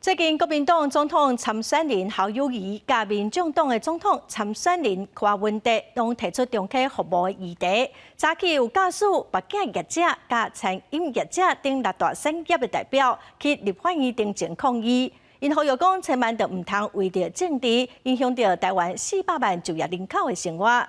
最近國民黨總統參選人侯友宜佮民眾黨的總統參選人柯文哲攏提出重啟服貿的議題。早起有駕駛、目鏡業者佮餐飲業者等六大產業的代表去立法院頂前抗議。𪜶呼籲講，千萬著毋通為著政治影響著台灣400萬就業人口的生活。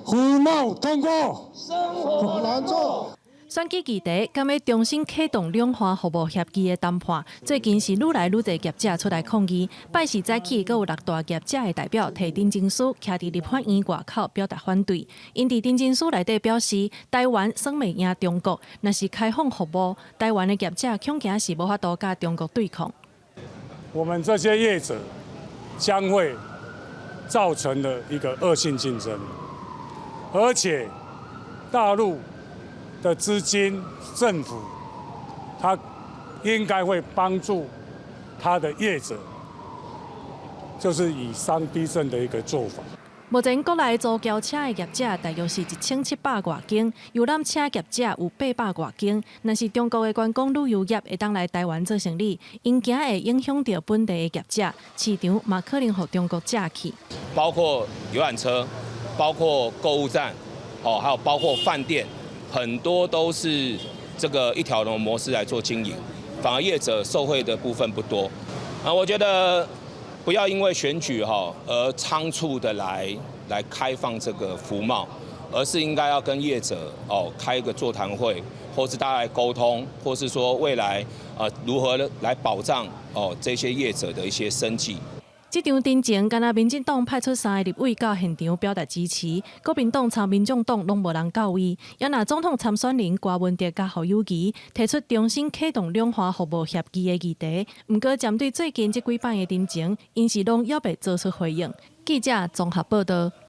服貿通過，生活難做。選舉議題，敢欲重新啟動兩岸服貿協議的談判，最近是愈來愈濟業者出來抗議。拜四早起，閣有六大業者的代表提陳情書，徛佇立法院外口表達反對。𪜶佇陳情書內底表示，台灣耍袂贏中國，若是開放服貿，台灣的業者恐驚是無法度佮中國對抗。我們這些業者將會造成了一個惡性競爭，而且大陸的資金，政府，他應該會幫助他的業者，就是以商逼政的一個做法。目前國內租轎車的業者大約是1700外間，遊覽車業者有800外間。若是中國的觀光旅遊業會當來台灣做生理，𪜶驚會影響著本地的業者，市場嘛可能予中國佔去。包括遊覽車，包括購物站，哦，還有包括飯店。很多都是這個一條龍模式來做經營，反而業者受惠的部分不多。啊，我覺得不要因為選舉哈而倉促的來開放這個服貿，而是應該要跟業者哦開一個座談會，或是大家來溝通，或是說未來如何來保障哦這些業者的一些生計。這場陳情，敢若民進黨派出三個立委到現場表達支持，國民黨參民眾黨攏無人到位。也若總統參選人柯文哲佮侯友宜提出重新啟動兩岸服貿協議的議題，毋過針對最近這幾擺的陳情，𪜶是攏猶未做出回應。記者綜合報道。